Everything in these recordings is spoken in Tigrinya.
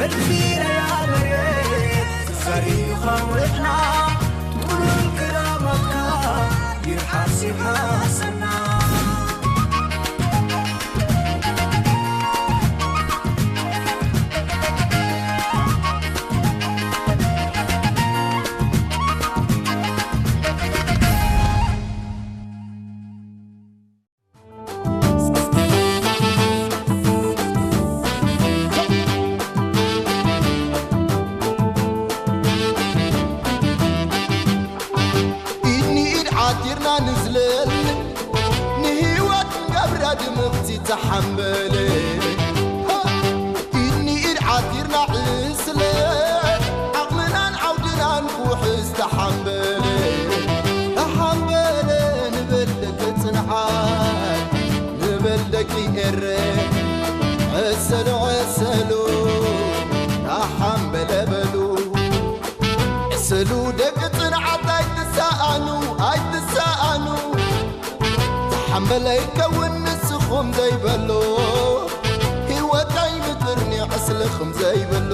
እልፊ ናይ መሬት ዘሪኻ ውዕልና፣ ጥሉል ክራማትካ ይርሓስ ይርሓሰና። ኢድ ንኢድ ዓቲርና ንዝለል፣ ንህይወት ንገብራ ድምቕቲ ተሓምበለ። ኢድ ንኢድ ዓቲርና ዕስለ፣ ዓቕምናን ዓውድናን ክውሕዝ ተሓምበለ። ተሓምበለ ንበል ደቂ ጽንዓት፣ ንበል ደቂ ኤረ። ዕሰሉ ዕሰሉ ተሓምበለ በሉ። ዕሰሉ ደቂ ጽንዓት ኣይትሰኣኑ፣ ኣይትሰኣኑ። ተሓምበለ ይከውን ንስኹም ዘይበሎ፣ ህይወት ኣይምጥርኒ ዕስልኹም ዘይበሎ።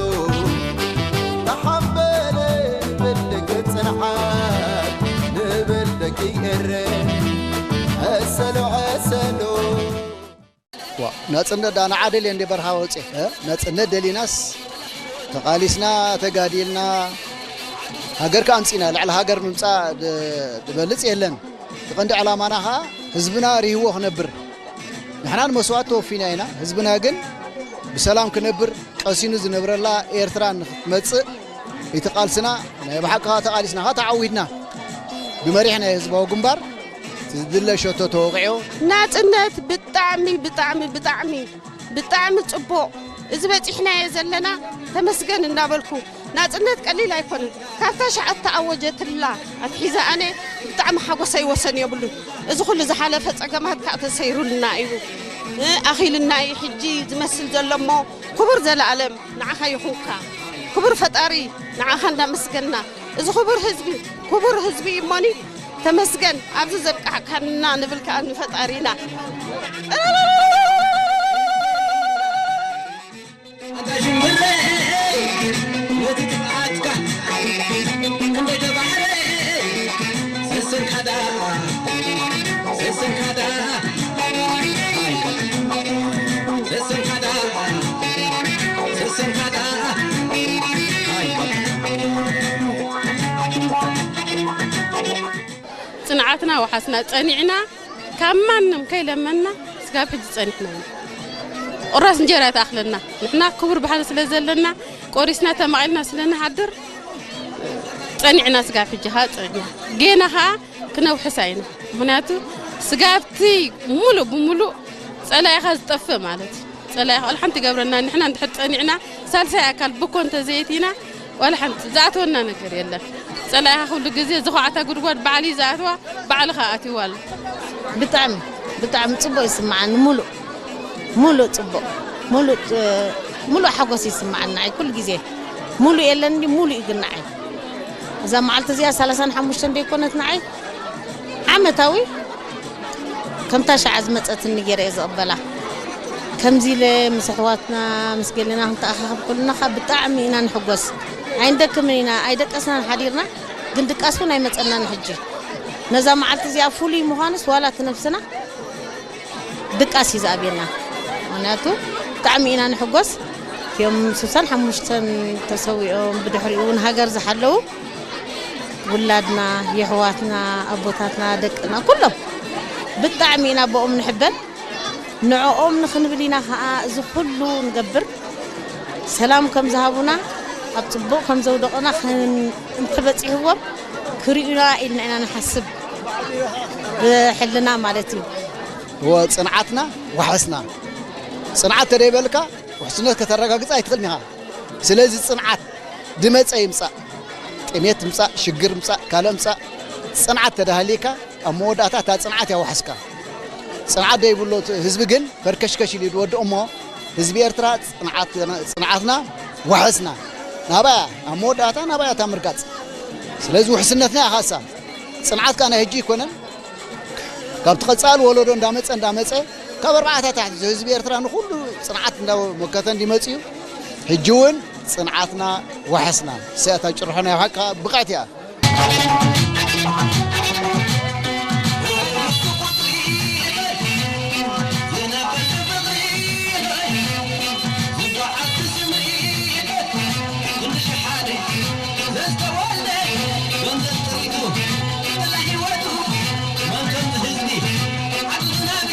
ተሓምበለ ንበል ደቂ ጽንዓት፣ ንበል ደቂ ኤረ። ዕሰሉ ዕሰሉ። ዋ፣ ናጽነት ዳ ንዓ ደልየ እንዴ በርሃ ወጽየ፣ እ? ናጽነት ደሊናስ ተቓሊስና፣ ተጋዲልና፣ ሃገር ከኣ ኣምጺእና። ልዕሊ ሃገር ምምጻእ ድ-፣ ድበልጽ የለን። እቲ ቀንዲ ዕላማና ከኣ ህዝብና ርህይዎ ክነብር። ንሕና ንመስዋእቲ ተወፊና ኢና። ህዝብና ግን ብሰላም ክነብር፣ ቀሲኑ ዝነብረላ ኤርትራ ንኽትመጽእ እቲ ቃልስና ናይ ብሓቂ ከኣ ተቓሊስና፣ ከኣ ተዓዊትና። ብመሪሕ ናይ ህዝባዊ ግንባር ዝድለ ሸቶ ተወቒዑ። ናጽነት ብጣዕሚ፣ ብጣዕሚ፣ ብጣዕሚ፣ ብጣዕሚ ጽቡቕ። እዚ በጺሕናዮ ዘለና ተመስገን እናበልኩ፣ ናጽነት ቀሊል ኣይኮነን። ካብታ ሻዕ እተኣወጀትላ ኣትሒዛ ኣነ ብጣዕሚ ሓጎሰይ ወሰን የብሉን። እዚ ኩሉ ዝሓለፈ ጸገማት ከኣ ተሰይሩልና እዩ። እ፣ ኣኺልና እዩ ሕጂ ዝመስል ዘሎ እሞ፣ ክቡር ዘለኣለም ንዓኻ ይኹንካ። ክቡር ፈጣሪ ንዓኻ እንዳመስገንና፣ እዚ ክቡር ህዝቢ፣ ክቡር ህዝቢ እሞኒ ተመስገን፣ ኣብዚ ዘብቃዕካና ንብል ከኣ ንፈጣሪና። ኣታ ሽምብረ፣ ነቲ ትብዓትካ እንደ ደባሕረ፣ ሰሰንካዳ፣ ሰሰንካዳ፣ ሰሰንካዳ፣ ሰሰንካዳ፣ ጽንዓትና ወሓስና ጸኒዕና፣ ካብ ማንም ከይለመንና ስጋብ ሕጂ ጸኒሕና ኢና። ቁራስ እንጀራ ትኣኽለና። ንሕና ክቡር ባህሊ ስለ ዘለና፣ ቆሪስና ተማቒልና ስለ ንሓድር፣ ጸኒዕና ስጋብ ሕጂ ኸኣ ጸኒዕና። ጌና ኸኣ ክነውሕሳ ኢና። ምኽንያቱ ስጋብቲ ሙሉእ ብሙሉእ ጸላኢኻ ዝጠፍእ ማለት እዩ። ጸላኢኻ ዋላ ሓንቲ ይገብረና። ንሕና እንድሕር ጸኒዕና፣ ሳልሳይ ኣካል ብኮ እንተዘየእቲና፣ ዋላ ሓንቲ ዝኣትወና ነገር የለን። ጸላኢኻ ኩሉ ግዜ ዝኹዓታ ጉድጓድ ባዕሉ እዩ ዝኣትዋ፣ ባዕሉ ኸኣ ኣትይዋ ኣሎ። ብጣዕሚ፣ ብጣዕሚ ጽቡቕ ይስምዓኒ። ሙሉእ፣ ሙሉእ ጽቡቕ፣ ሙሉእ፣ እ፣ ሙሉእ ሓጎስ ይስምዓኒ ንዓይ ኩሉ ግዜ። ሙሉእ የለን እንዲ፣ ሙሉእ እዩ ግን ንዓይ። እዛ መዓልቲ እዚኣ ሰላሳን ሓሙሽተን ደይኮነት ንዓይ? ዓመታዊ ከምታ ሸዓ ዝመጸትኒ ገይረ እየ ዝቕበላ። ከምዚ ኢለ ምስ ኣሕዋትና፣ ምስ ገለና ክንተኣኻኸብ ከለና ኸኣ ብጣዕሚ ኢና ንሕጎስ። ኣይንደክምን ኢና፣ ኣይደቀስናን ሓዲርና፣ ግን ድቃስ እውን ኣይመጸናን ሕጂ። ነዛ መዓልቲ እዚኣ ፍሉይ ምዃንስ ዋላ እቲ ነብስና ድቃስ እዩ ዝኣብየና። ምኽንያቱ ብጣዕሚ ኢና ንሕጎስ። እቲኦም ስሳን ሓሙሽተን ተሰዊኦም፣ ብድሕሪኡ እውን ሃገር ዝሓለዉ ውላድና፣ የሕዋትና፣ ኣቦታትና፣ ደቅና፣ ኩሎም ብጣዕሚ ኢና ብኦም ንሕበን። ንዕኦም ንኽንብል ኢና ኸኣ እዚ ኩሉ ንገብር። ሰላም ከም ዝሃቡና፣ ኣብ ጽቡቕ ከም ዘውደቑና ክን-፣ እንተበጺሕዎም ክርእዩና ኢልና ኢና ንሓስብ፣ ብሕልና ማለት እዩ። እወ፣ ጽንዓትና ዋሕስና። ጽንዓት ተደይበልካ ውሕስነት ከተረጋግጽ ኣይትኽእልን ኢኻ። ስለዚ ጽንዓት ድመጸ ይምጻእ፣ ጥሜት ይምጻእ፣ ሽግር ይምጻእ፣ ካልእ ይምጻእ፣ ጽንዓት ተዳህሊካ፣ ኣብ መወዳእታ እታ ጽንዓት እያ ዋሕስካ። ጽንዓት ደይብሉ ህዝቢ ግን ፈርከሽከሽ ኢሉ እዩ ዝወድቕ እሞ፣ ህዝቢ ኤርትራ ጽንዓት-፣ ጽንዓትና ዋሕስና። ናባያ፣ ኣብ መወዳእታ ናባያ እታ ምርጋጽ። ስለዚ ውሕስነትና እያ ኻሳ። ጽንዓት ከኣ ናይ ሕጂ ኣይኮነን። ካብቲ ቀጻሊ ወለዶ እንዳመጸ፣ እንዳመጸ፣ ካብ ኣርባዓታት ኣትሒዙ ህዝቢ ኤርትራ ንኹሉ ጽንዓት እንዳመከተ እንዲመጽ እዩ። ሕጂ እውን ጽንዓትና ዋሕስና። እዚኣ እታ ጭርሖ ናይ ብሓቂ ብቕዕቲ እያ። ክንዲ ሽሓነ ዘዝተወልደ ገንዘብ ጥሪቱ ጥራሕ ህይወቱ መንታ ህዝቢ ዓዱ ዝናቢ።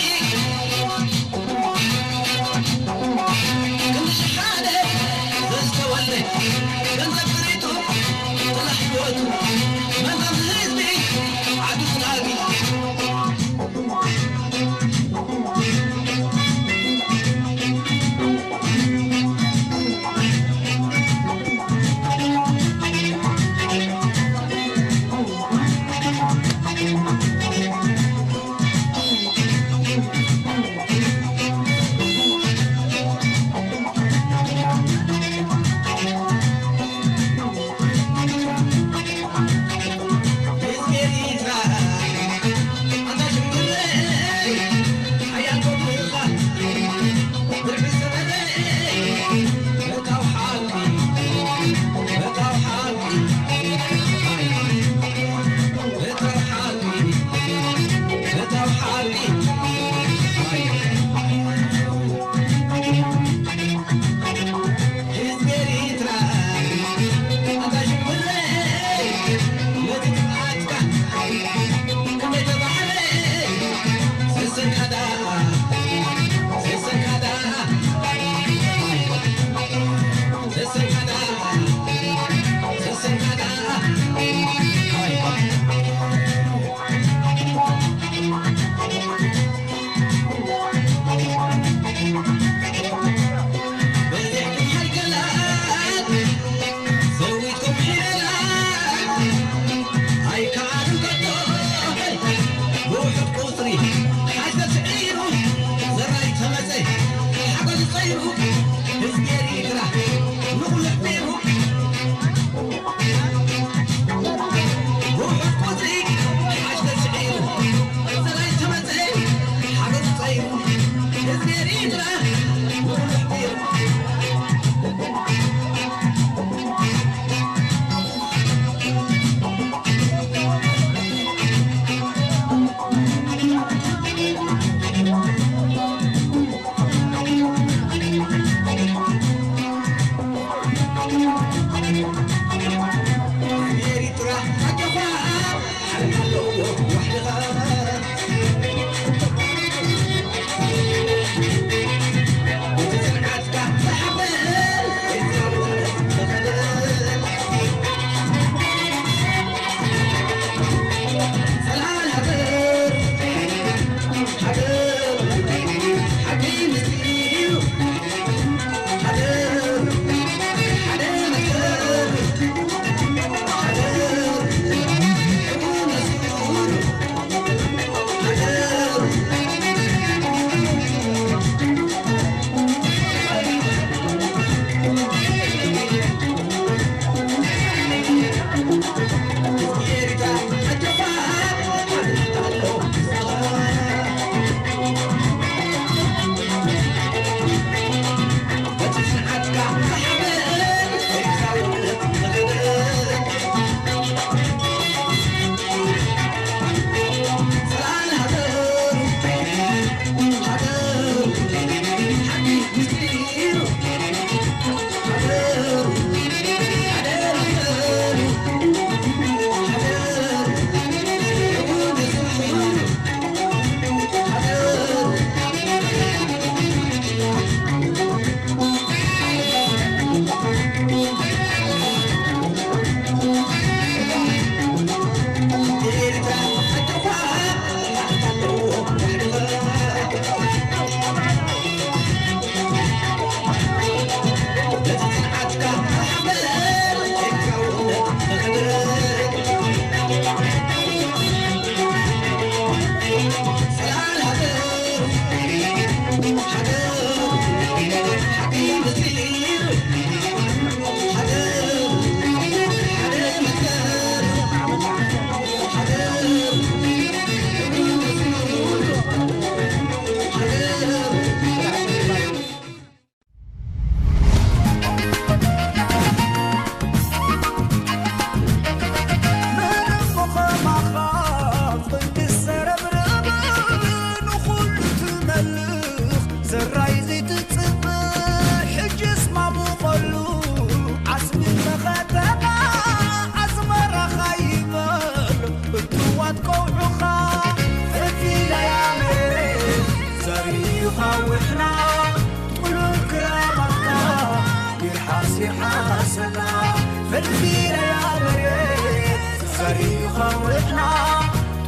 ኣውረድና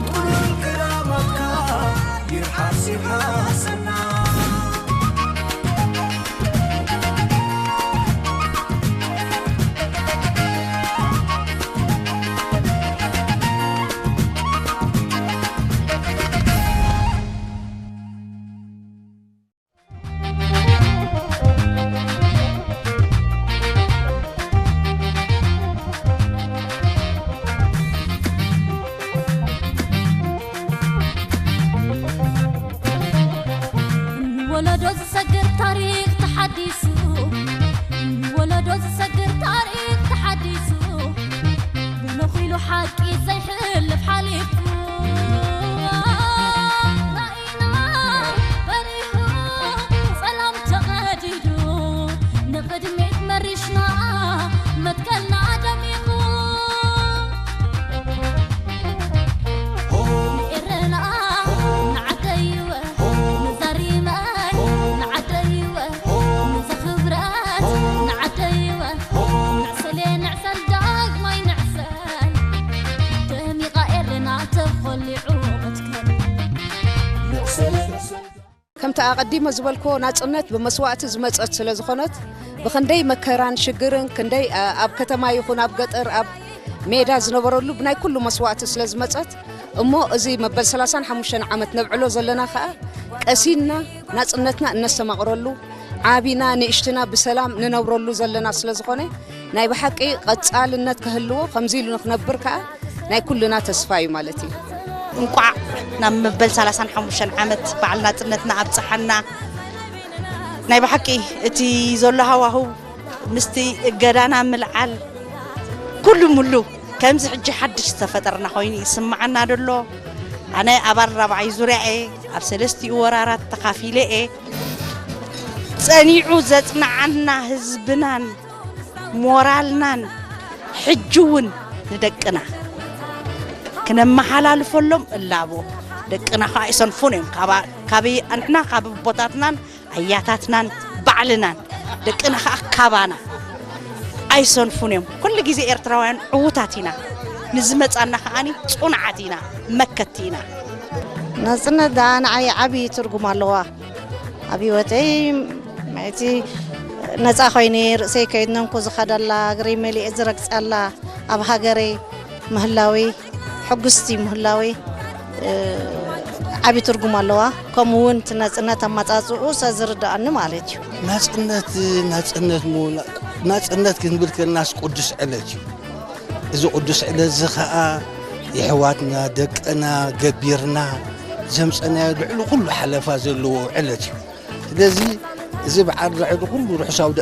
ጥሉል ክራማትካ ይርሓስ ይርሓሰና። ወለዶ ዝሰግር ታሪኽ ተሓዲሱ፣ ወለዶ ዝሰግር ታሪኽ ተሓዲሱ፣ ብንኺሉ ሓቂ ዘይሕልፍ ሓሊፉ። ራእይና በሪሁ፣ ጸላም ተቐዲዱ፣ ንቕድሚት መሪሽና፣ መትከልና ደሚቑ። ኤረና ንዓደይወ፣ ንዛሪመ ንዓደይወ፣ ንዘኽብረት ንዓደይወ፣ ንዕሰሌ ንዕሰል ዳግማይ ንዕሰል፣ ደሚቓ ኤረና ተኾሊዑ መትከል። ከምቲ ኣቐዲመ ዝበልክዎ ናጽነት ብመስዋእቲ ዝመጸት ስለ ዝኾነት ብኽንደይ መከራን ሽግርን ክንደይ ኣብ ከተማ ይኹን ኣብ ገጠር ኣብ ሜዳ ዝነበረሉ ብናይ ኩሉ መስዋእቲ ስለ ዝመጸት እሞ እዚ መበል ሰላሳን ሓሙሽተን ዓመት ነብዕሎ ዘለና ኸኣ ቀሲንና ናጽነትና እነስተማቕረሉ ዓቢና ንእሽትና ብሰላም ንነብረሉ ዘለና ስለ ዝኾነ ናይ ብሓቂ ቐጻልነት ክህልዎ ከምዚ ኢሉ ንኽነብር ከኣ ናይ ኩልና ተስፋ እዩ ማለት እዩ። እንቋዕ ናብ መበል ሰላሳን ሓሙሽተን ዓመት በዓል ናጽነትና ኣብጽሓና። ናይ ብሓቂ እቲ ዘሎ ሃዋህው ምስቲ እገዳና ምልዓል ኩሉ ሙሉ ከምዚ ሕጂ ሓድሽ ዝተፈጠርና ኮይኑ ይስምዓና ደሎ። ኣነ ኣባል ራብዓይ ዙርያ እየ። ኣብ ሰለስቲኡ ወራራት ተኻፊለ እየ። ጸኒዑ ዘጽንዓና ህዝብናን ሞራልናን ሕጂ እውን ንደቅና ክነመሓላልፈሎም እላቦ። ደቅና ከዓ ኣይሰንፉን እዮም። ካበይ ኣንሕና ካብ ኣቦታትናን ኣያታትናን ባዕልናን ደቅና ከዓ ካባና ኣይሰንፉን እዮም። ኩሉ ግዜ ኤርትራውያን ዕዉታት ኢና። ንዝመጻና ከዓኒ ጽኑዓት ኢና፣ መከትቲ ኢና። ናጽነት ደኣ ንዓይ ዓብዪ ትርጉም ኣለዋ። ኣብ ህይወተይ ማለቲ ነጻ ኮይነ ርእሰይ ከይነንኩ ዝኸደላ እግረይ መሊኤ ዝረግጸላ ኣብ ሃገረይ ምህላወይ ሕጉስቲ ምህላወይ ዓቢ ትርጉም ኣለዋ። ከምኡ እውን እቲ ናጽነት ኣመጻጽኡ ሰ ዝርድኣኒ ማለት እዩ። ናጽነት ናጽነት ምውላ ናጽነት ክንብል ከለናስ ቅዱስ ዕለት እዩ። እዚ ቅዱስ ዕለት እዚ ኸኣ የሕዋትና ደቅና ገቢርና ዘምጸናዮ ልዕሊ ኩሉ ሓለፋ ዘለዎ ዕለት እዩ። ስለዚ እዚ በዓል ርዕድ ኩሉ ርሑስ ኣውደ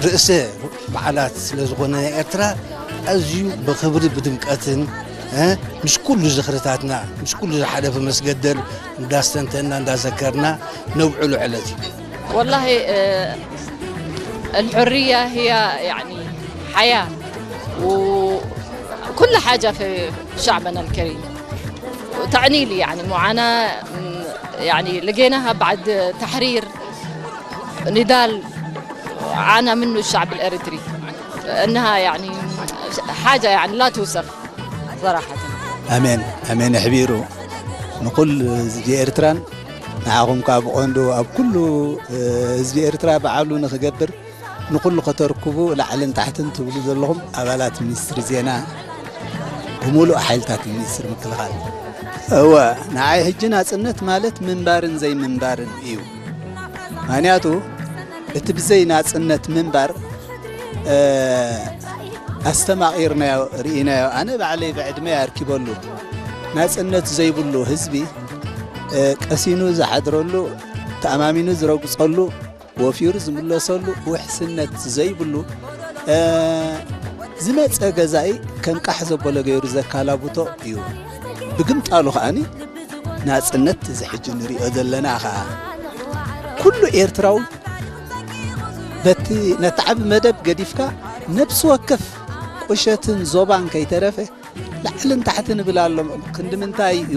ርእሰ በዓላት ስለ ዝኾነ ናይ ኤርትራ ኣዝዩ ብኽብሪ ብድምቀትን ምስ ኩሉ ዝኽርታትና ምስ ኩሉ ዝሓለፈ መስገደል እንዳስተንተና እንዳዘከርና ነብዕሉ ዕለት እዩ። والله الحرية هي يعني حياة وكل حاجة في شعبنا الكريم تعني لي يعني معاناة يعني لقيناها بعد تحرير نضال عانى منه الشعب الإريتري إنها يعني حاجة يعني لا توصف صراحة. ኣሜን ኣሜን ኣሕቢሩ ንኹሉ ህዝቢ ኤርትራን ንዓኹም ከኣ ብቐንዱ ኣብ ኩሉ ህዝቢ ኤርትራ በዓሉ ንኽገብር ንኹሉ ከተርክቡ ላዕልን ታሕትን ትብሉ ዘለኹም ኣባላት ሚኒስትሪ ዜና ብምሉእ ሓይልታት ሚኒስትሪ ምክልኻል። እወ ንዓይ ሕጂ ናጽነት ማለት ምንባርን ዘይምንባርን እዩ። ምኽንያቱ እቲ ብዘይ ናጽነት ምንባር ኣስተማቒርናዮ ርኢናዮ። ኣነ ባዕለይ ብዕድመይ ኣርኪበሉ ናጽነት ዘይብሉ ህዝቢ ቀሲኑ ዝሓድረሉ ተኣማሚኑ ዝረግጸሉ ወፊሩ ዝምለሰሉ ውሕስነት ዘይብሉ ዝመጸ ገዛኢ ከም ቃሕ ዘበሎ ገይሩ ዘካላብቶ እዩ። ብግምጣሉ ከኣኒ ናጽነት እዚ ሕጂ ንሪኦ ዘለና ከኣ ኩሉ ኤርትራዊ በቲ ነቲ ዓቢ መደብ ገዲፍካ ነብሲ ወከፍ ቁሸትን ዞባን ከይተረፈ ላዕልን ታሕትን ይብል ኣሎ። ክንዲ ምንታይ እዩ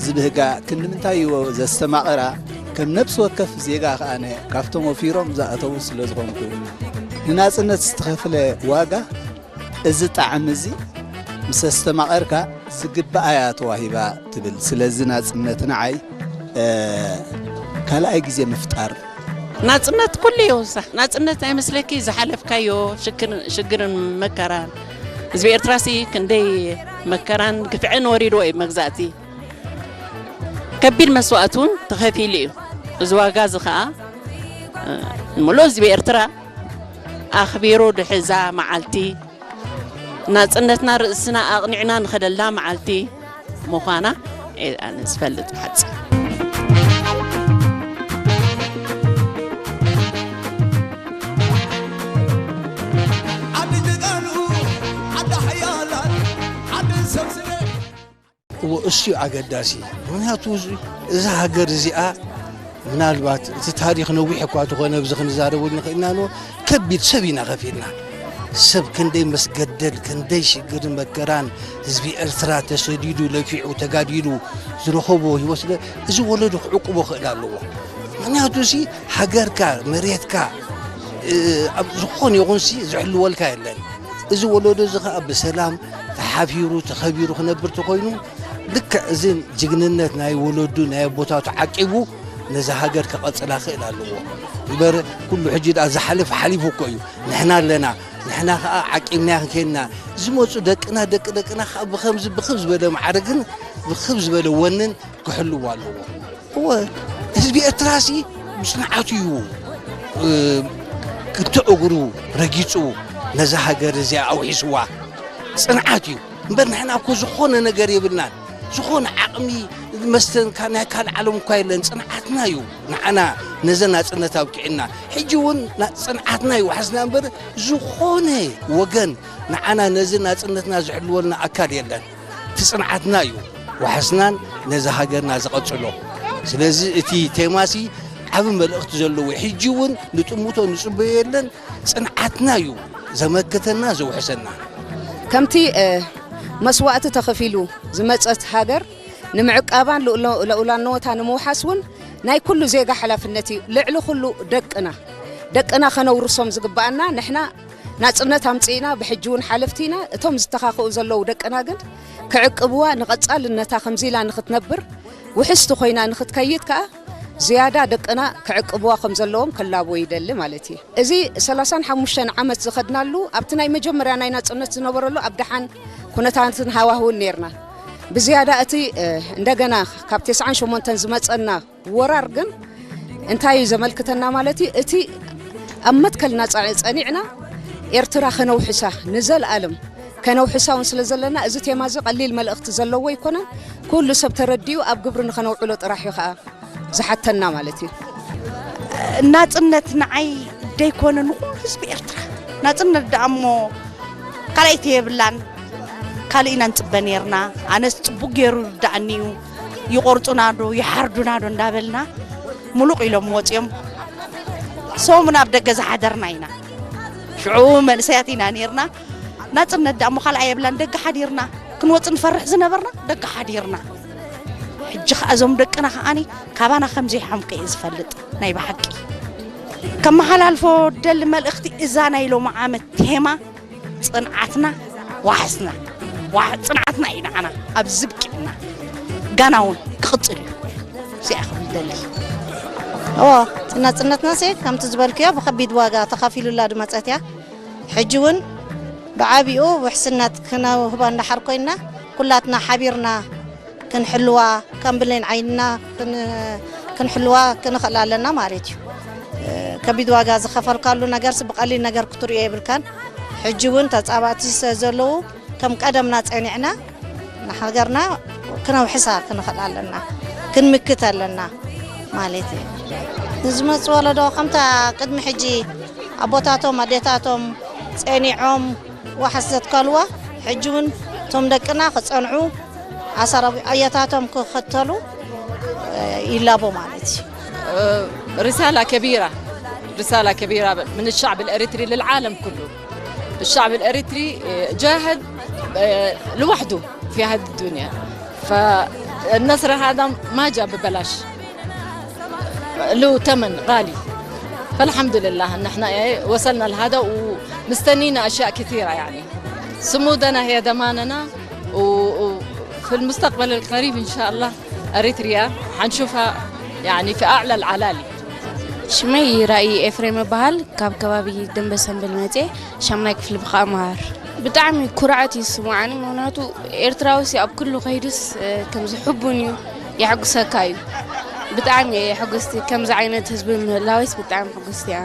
ዝብህጋ? ክንዲ ምንታይ እዩ ዘስተማቕራ? ከም ነብሲ ወከፍ ዜጋ ከኣ ኣነ ካብቶም ወፊሮም ዝኣተዉ ስለ ዝኾንኩ ንናጽነት ዝተኸፍለ ዋጋ እዚ ጣዕሚ እዚ ምስ ኣስተማቐርካ ዝግባኣ እያ ተዋሂባ ትብል። ስለዚ ናጽነት ንዓይ፣ እ፣ ካልኣይ ግዜ ምፍጣር። ናጽነት ኩሉ ይውሳኽ። ናጽነት ኣይመስለኪ? ዝሓለፍካዮ ሽክር-፣ ሽግርን መከራን። ህዝቢ ኤርትራሲ ክንደይ መከራን ግፍዕን ወሪድዎ እዩ መግዛእቲ። ከቢድ መስዋእቲ እውን ተኸፊሉ እዩ። እዚ ዋጋ እዚ ኸኣ፣ እ፣ ንሙሉእ ህዝቢ ኤርትራ ኣኽቢሩ ድሕዛ መዓልቲ ናጽነትና ርእስና ኣቕኒዕና ንኸደላ መዓልቲ ምዃና እየ ኣነ ዝፈልጥ ብሓጺር። ዓዲ ጀጋኑ፣ ዓዲ ሓያላት፣ ዓዲ ሰብ ስለ እዎ፣ እሱ እዩ ኣገዳሲ። ምኽንያቱ፣ እዚ፣ እዛ ሃገር እዚኣ፣ ምናልባት እቲ ታሪኽ ነዊሕ እኳ ተኾነ፣ ኣብዚ ክንዛረበሉ ንኽእል ኢና፣ ኖ፣ ከቢድ ሰብ ኢና ከፊልና። ሰብ ክንደይ መስገደል፣ ክንደይ ሽግርን መከራን ህዝቢ ኤርትራ ተሰዲዱ፣ ለፊዑ፣ ተጋዲሉ ዝረኸቦ ህይወት ስለ፣ እዚ ወለዶ ክዕቅቦ ክእል ኣለዎ። ምኽንያቱ፣ እዚ ሃገርካ፣ መሬትካ፣ እ፣ ኣብ ዝኾነ ይኹንሲ ዝሕልወልካ የለን። እዚ ወለዶ እዚ ኸኣ ብሰላም ተሓፊሩ፣ ተኸቢሩ ክነብር ተኾይኑ፣ ልክዕ እዚ ጅግንነት ናይ ወለዱ፣ ናይ ኣቦታቱ ዓቂቡ ነዛ ሃገር ከቐጽላ ክእል ኣለዎ። እምበር ኩሉ ሕጂ ደኣ ዝሓልፍ ሓሊፉ እኮ እዩ። ንሕና ኣለና። ንሕና ኸኣ ዓቂብና ክንከይንና። ዝመጹ ደቅና፣ ደቂ ደቅና ኸኣ ብኸምዚ፣ ብኽብ ዝበለ ማዕርግን ብኽብ ዝበለ ወንን ክሕልዎ ኣለዎ። እወ፣ ህዝቢ ኤርትራሲ ብጽንዓቱ እዩ፣ እ፣ ክልተ እግሩ ረጊጹ ነዛ ሃገር እዚኣ ኣውሒስዋ። ጽንዓት እዩ። እምበር ንሕና እኮ ዝኾነ ነገር የብልናን። ዝኾነ ዓቕሚ መስተን ካ-፣ ናይ ካልእ ዓለም እኳ የለን። ጽንዓትና እዩ ንዓና ነዘ ናጽነት ኣብቂዕና። ሕጂ እውን ና-፣ ጽንዓትና እዩ ዋሕስና እምበር፣ ዝኾነ ወገን ንዓና ነዚ ናጽነትና ዝሕልወልና ኣካል የለን። እቲ ጽንዓትና እዩ ዋሕስናን ነዚ ሃገርና ዘቐጽሎ። ስለዚ እቲ ቴማሲ ዓቢ መልእኽቲ ዘለዎ፣ ሕጂ እውን ንጥምቶ ንጽበዮ የለን፣ ጽንዓትና እዩ ዘመክተና፣ ዘውሕሰና። ከምቲ፣ እ፣ መስዋእቲ ተኸፊሉ ዝመጸት ሃገር ንምዕቃባን ልኡሎ-፣ ልኡላውነታ ንምውሓስ እውን ናይ ኩሉ ዜጋ ሓላፍነት እዩ። ልዕሊ ኩሉ ደቅና፣ ደቅና ከነውርሶም ዝግብኣና ንሕና ናጽነት ኣምጺእና፣ ብሕጂ እውን ሓለፍቲ ኢና። እቶም ዝተኻኽኡ ዘለዉ ደቅና ግን ክዕቅብዋ፣ ንቐጻልነታ ከምዚ ኢላ ንኽትነብር፣ ውሕስቲ ኮይና ንኽትከይድ ከኣ ዝያዳ ደቅና ክዕቅብዋ ከም ዘለዎም ክላቦ ይደሊ ማለት እዩ። እዚ ሰላሳን ሓሙሽተን ዓመት ዝኸድናሉ፣ ኣብቲ ናይ መጀመርያ ናይ ናጽነት ዝነበረሉ ኣብ ደሓን ኩነታትን ሃዋህውን ኔርና። ብዝያዳ እቲ፣ እ፣ እንደገና ካብ ተስዓን ሸሞንተን ዝመጸና ወራር ግን እንታይ እዩ ዘመልክተና ማለት እዩ? እቲ ኣብ መትከልና ጸ-፣ ጸኒዕና ኤርትራ ከነውሕሳ፣ ንዘለኣለም ከነውሕሳ እውን ስለ ዘለና፣ እዚ ቴማ እዚ ቀሊል መልእኽቲ ዘለዎ ኣይኮነን። ኩሉ ሰብ ተረዲኡ ኣብ ግብሪ ንኸነውዕሎ ጥራሕ እዩ ኸኣ ዝሓተና ማለት እዩ። ናጽነት ንዓይ ደይኮነ ንኹሉ ህዝቢ ኤርትራ። ናጽነት ደኣ እሞ ካልኣይቲ የብላን። ካልእ ኢና ንጽበ ኔርና። ኣነስ ጽቡቅ ገይሩ ይርድኣኒ እዩ። ይቆርጹና ዶ፣ ይሓርዱና ዶ እንዳበልና ሙሉቕ ኢሎም ወጺኦም። ሰሙን ኣብ ደገ ዝሓደርና ኢና። ሽዑ መንእሰያት ኢና ኔርና። ናጽነት ደኣ እሞ ካልኣ የብላን። ደገ ሓዲርና። ክንወጽእ ንፈርሕ ዝነበርና ደገ ሓዲርና። ሕጂ ኸኣ እዞም ደቅና ኸኣኒ ካባና ከም ዘይሓምቀ እየ ዝፈልጥ። ናይ ብሓቂ ከመሓላልፎ ደሊ መልእኽቲ፣ እዛ ናይ ሎሚ ዓመት ቴማ ጽንዓትና ዋሕስና፣ ዋሕ-፣ ጽንዓትና እዩ ንዓና ኣብዚ ብቂዕና። ጋና እውን ክቕጽል እዩ። እዚኣ ክብል ደሊ። እዎ፣ እቲ ናጽነትናሲ ከምቲ ዝበልክዮ ብኸቢድ ዋጋ ተኸፊሉላ ዝመጸት እያ። ሕጂ እውን ብዓቢኡ ውሕስነት ክነውህባ እንዳሓር ኮይንና፣ ኩላትና ሓቢርና ክንሕልዋ፣ ከም ብሌን ዓይንና ክን-፣ ክንሕልዋ ክንኽእል ኣለና ማለት እዩ። ከቢድ ዋጋ ዝኸፈልካሉ ነገርሲ ብቐሊል ነገር ክትርእዮ የብልካን። ሕጂ እውን ተጻባእቲ ስለ ዘለዉ፣ ከም ቀደምና ጸኒዕና ንሃገርና ክነውሕሳ ክንኽእል ኣለና፣ ክንምክት ኣለና ማለት እዩ። ንዝመጽእ ወለዶ ከምታ ቅድሚ ሕጂ ኣቦታቶም ኣዴታቶም ጸኒዖም ዋሕስ ዘትከልዋ፣ ሕጂ እውን እቶም ደቅና ክጸንዑ ኣሰራዊ ኣያታቶም ክኽተሉ፣ እ፣ ይላቦ ማለት እዩ። رسالة كبيرة، رسالة كبيرة من الشعب الإريتري للعالم كله. الشعب الإريتري، آه، جاهد، آه، لوحده في هذه الدنيا. فالنصر هذا ما جاء ببلاش، له ثمن غالي. فالحمد لله إن احنا، إيه، وصلنا لهذا ومستنينا أشياء كثيرة يعني. صمودنا هي ضماننا. و- وفي المستقبل القريب إن شاء الله أريتريا حنشوفها يعني في أعلى العلالي. ሽመይ ራእይ ኤፍሬም እበሃል። ካብ ከባቢ ደንበ ሰንበል መፅየ ሻምናይ ክፍሊ ብኸኣ መሃር። ብጣዕሚ ኩርዓት እዩ ዝስምዓኒ፣ ምኽንያቱ ኤርትራዊ ሲ ኣብ ኩሉ ከይዱስ ከምዚ ሕቡን እዩ፣ የሐጉሰካ እዩ። ብጣዕሚ እየ ሕጉስቲ፣ ከምዚ ዓይነት ህዝቢ ምህላወይስ ብጣዕሚ ሕጉስቲ እየ።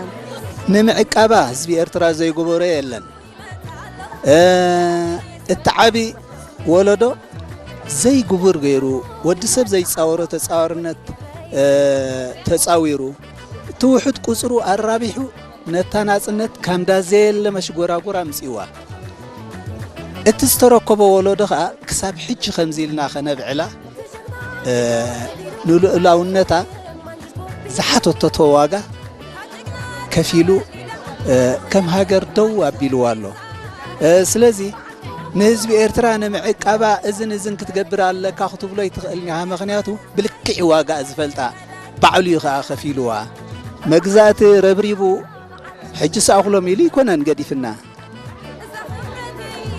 ንምዕቃባ ህዝቢ ኤርትራ ዘይገበሮ የለን። እቲ ዓቢ ወለዶ ዘይግቡር ገይሩ፣ ወዲ ሰብ ዘይጻወሮ ተጻዋርነት ተጻዊሩ፣ እቲ ውሑድ ቁጽሩ ኣራቢሑ፣ ነታ ናጽነት ካምዳ ዘየለ መሽጎራጉር ኣምጺዋ። እቲ ዝተረከቦ ወለዶ ኸኣ ክሳብ ሕጂ ከምዚ ኢልና ኸነብዕላ፣ ንልኡላውነታ ዝሓተተቶ ዋጋ ከፊሉ ከም ሃገር ደው ኣቢልዋ ኣሎ። ስለዚ ንህዝቢ ኤርትራ ንምዕቃባ እዝን እዝን ክትገብር ኣለካ ክትብሎ ኣይትኽእልን ኢኻ። ምኽንያቱ ብልክዕ ዋጋ ዝፈልጣ ባዕሉ እዩ ኸኣ ከፊልዋ። መግዛእቲ ረብሪቡ ሕጂ ሰኣኹሎም ኢሉ ኣይኮነን ገዲፍና።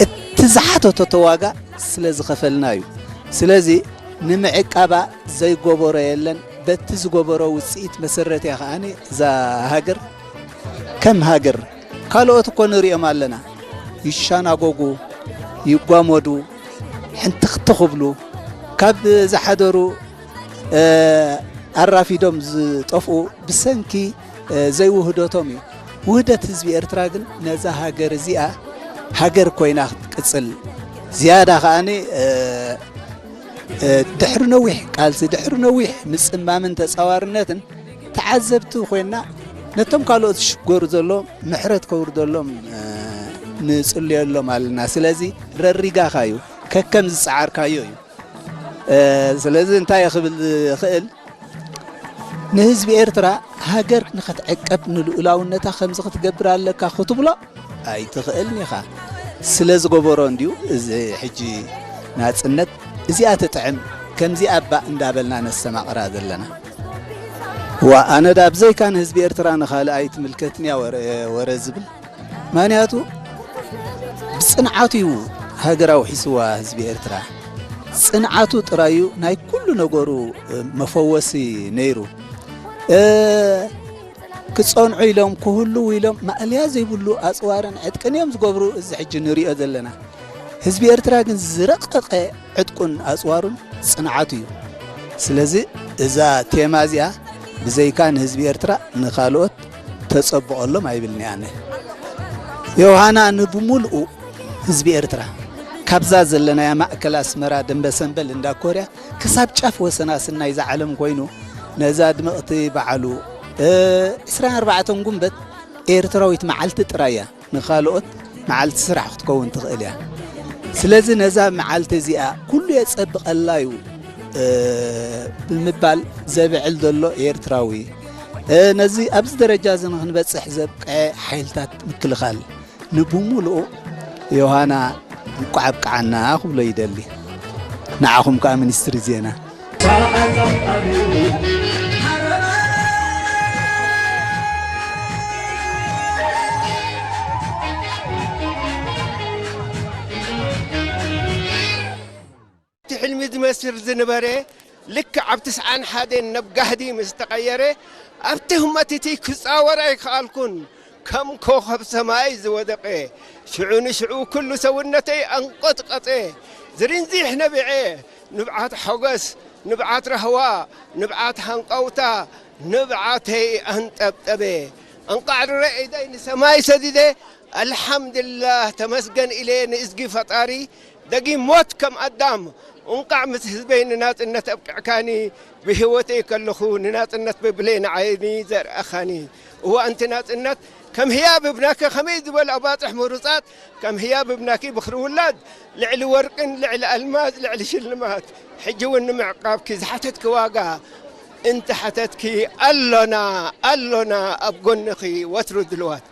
እቲ ዝሓተተቶ ዋጋ ስለ ዝኸፈልና እዩ። ስለዚ ንምዕቃባ ዘይገበሮ የለን። በቲ ዝገበሮ ውፅኢት መሰረት እያ ከኣ እዛ ሃገር ከም ሃገር። ካልኦት እኮ ንሪኦም ኣለና። ይሻናጎጉ፣ ይጓመዱ፣ ሕንትኽትኽ ይብሉ። ካብ ዝሓደሩ ኣራፊዶም ዝጠፍኡ ብሰንኪ ዘይውህደቶም እዩ። ውህደት ህዝቢ ኤርትራ ግን ነዛ ሃገር እዚኣ ሃገር ኮይና ክትቅጽል ዝያዳ ከኣ ድሕሪ ነዊሕ ቃልሲ፣ ድሕሪ ነዊሕ ምጽማምን ተጻዋርነትን ተዓዘብቲ ኮይና ነቶም ካልኦት ዝሽገሩ ዘለዉ ምሕረት ከውርደሎም ንጽልየሎም ኣለና። ስለዚ ረሪጋኻ እዩ ከከም ዝጸዓርካዮ እዩ። ስለዚ እንታይ ክብል ዝኽእል ንህዝቢ ኤርትራ ሃገር ንኽትዕቀብ ንልኡላውነታ ከምዚ ክትገብር ኣለካ ክትብሎ ኣይትኽእልን ኢኻ። ስለ ዝገበሮ እንድዩ እዚ ሕጂ ናጽነት እዚኣ ትጥዕም ከምዚኣ እባ እንዳበልና ነስተማቕራ ዘለና። ዋ ኣነ ዳ ብዘይካ ንህዝቢ ኤርትራ ንኻልእ ኣይትምልከትን እያ ወረ ዝብል። ምኽንያቱ ብጽንዓቱ እዩ ሃገር ኣውሒስዋ ህዝቢ ኤርትራ። ጽንዓቱ ጥራይ እዩ ናይ ኩሉ ነገሩ መፈወሲ ነይሩ። ክጸንዑ ኢሎም ክህልዉ ኢሎም ማእለያ ዘይብሉ ኣጽዋርን ዕጥቅን እዮም ዝገብሩ። እዚ ሕጂ ንሪኦ ዘለና ህዝቢ ኤርትራ ግን ዝረቐቐ ዕጥቁን ኣጽዋሩን ጽንዓቱ እዩ። ስለዚ እዛ ቴማ እዚኣ ብዘይካ ንህዝቢ ኤርትራ ንኻልኦት ተጸብቐሎም ኣይብልን እየ ኣነ። ዮሃና ንብሙሉኡ ህዝቢ ኤርትራ ካብዛ ዘለናያ ማእከል ኣስመራ ደንበ ሰንበል እንዳ ኮርያ ክሳብ ጫፍ ወሰን ኣስናይ እዛ ዓለም ኮይኑ ነዛ ድምቕቲ በዓሉ ዕስራን ኣርባዕተን ጉንበት ኤርትራዊት መዓልቲ ጥራይ እያ። ንኻልኦት መዓልቲ ስራሕ ክትከውን ትኽእል እያ። ስለዚ ነዛ መዓልቲ እዚኣ ኩሉ የጸብቐላ እዩ ብምባል ዘብዕል ዘሎ ኤርትራዊ ነዚ ኣብዚ ደረጃ እዚ ንክንበጽሕ ዘብቅዐ ሓይልታት ምክልኻል ንብሙሉኡ ዮሃና እንቋዕ ኣብቅዓና ክብሎ ይደሊ። ንዓኹም ከኣ ሚኒስትሪ ዜና። እቲ ሕልሚ ዝመስል ዝነበረ ልክዕ ኣብ ትስዓን ሓደን ናብ ጋህዲ ምስ ተቐየረ ኣብቲ ህሞት እቲ ክጻወር ኣይከኣልኩን። ከም ኮኸብ ሰማይ ዝወደቐ ሽዑ ንሽዑ ኩሉ ሰውነተይ ኣንቆጥቀጠ። ዝርንዚሕ ነቢዐ። ንብዓት ሓጎስ፣ ንብዓት ራህዋ፣ ንብዓት ሃንቀውታ ንብዓተይ ኣንጠብጠበ። እንቋዕ ድረ ኢደይ ንሰማይ ሰዲደ ኣልሓምድላህ ተመስገን ኢለ ንእዝጊ ፈጣሪ ደጊም ሞት ከም ኣዳም እንቋዕ ምስ ህዝበይ ንናጽነት ኣብቅዕካኒ ብህይወተይ ከለኹ ንናጽነት ብብሌን ዓይኒ ዘርኣኻኒ እወ ኣንቲ ናጽነት ከም ህያብ እብናከ ከመይ ዝበሉ ኣባጽሕ ምሩጻት ከም ህያብ እብናኪ ብኽሪ ውላድ ልዕሊ ወርቅን ልዕሊ ኣልማዝ ልዕሊ ሽልማት ሕጂ እውን ንምዕቃብኪ ዝሓተትኪ ዋጋ እንተ ሓተትኪ ኣሎና ኣሎና ኣብ ጎንኺ ወትሩ ድልዋት።